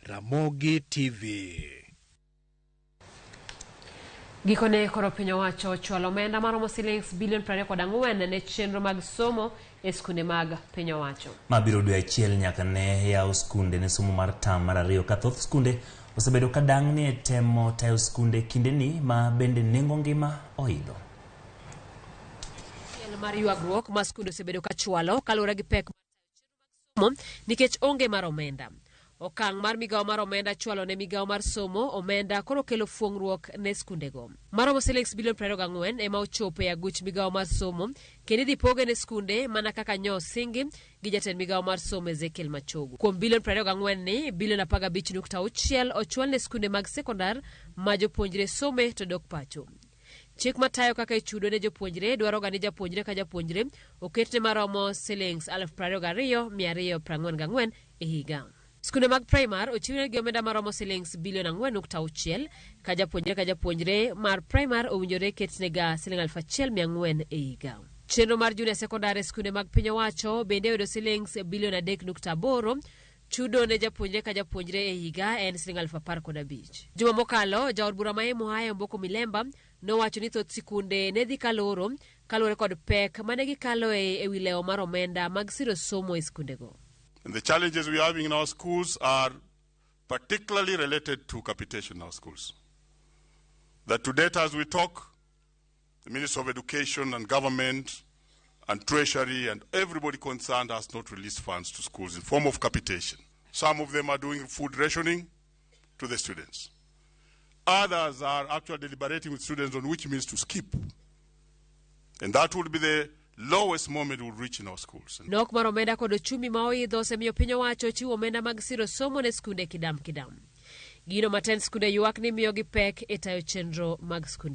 Ramogi TV. Gikone koro piny owacho ochwalo omenda maromo silings bilion 24 ne chenro mag somo e skunde mag piny owacho. Ma biro dwe achiel nyaka ne yaw skunde ne somo mar tam mar ariyo ka thoth skunde osebedo ka dang'ni e temo tayo skunde kindeni ma bende nengo ngima oidho. Achiel mar ywagruok ma skunde osebedo ka chwalo kaluwore gi pek mar somo nikech onge mar omenda. Okang' mar migawo mar omenda chwalo ne migawo mar somo omenda koro kelo fuong'ruok ne skundego. Maromo silings bilion 24 ema ochopo e aguch migawo mar somo kendo idhi poge ne skunde mana kaka nyo osingi gi jatend migawo mar somo Ezekiel Machogu. Kuom bilion 24 ni, bilion 15.6 ochwal ne skunde mag sekondar ma jopuonjre some to dok pacho. Chik matayo kaka ichudo ne jopuonjre dwaroga ni japuonjre ka japuonjre oketne maromo silings 22,244 e higa. Skunde mag primar ochiwnegi omenda maromo silings bilion 4.6 ka japuonjre ka japuonjre mar primar owinjore ketnega siling 1,400 e higa. Chenro mar junior secondary e skunde mag piny owacho bende oyudo silings bilion 3.8. Chudo ne japuonjre ka japuonjre e higa en siling 15,000. Juma mokalo, jaod bura ma Emuhaya Omboko Milemba nowacho ni thoth sikunde ne dhi kaloro kaluwore kod pek mane gikaloe e wi lewo mar omenda mag siro somo e skundego. And the challenges we are having in our schools are particularly related to capitation in our schools. That to date, as we talk, the Ministry of Education and government and Treasury and everybody concerned has not released funds to schools in form of capitation. Some of them are doing food rationing to the students. Others are actually deliberating with students on which means to skip. And that would be the lowest moment we'll reach in our schools. Nok mar omenda kod ochumi ma oidho osemiyo piny owacho chiwo omenda mag siro somo ne skunde kidam kidam. Gino ma tend skunde ywak ni miyogi pek e tayo chenro mag skunde.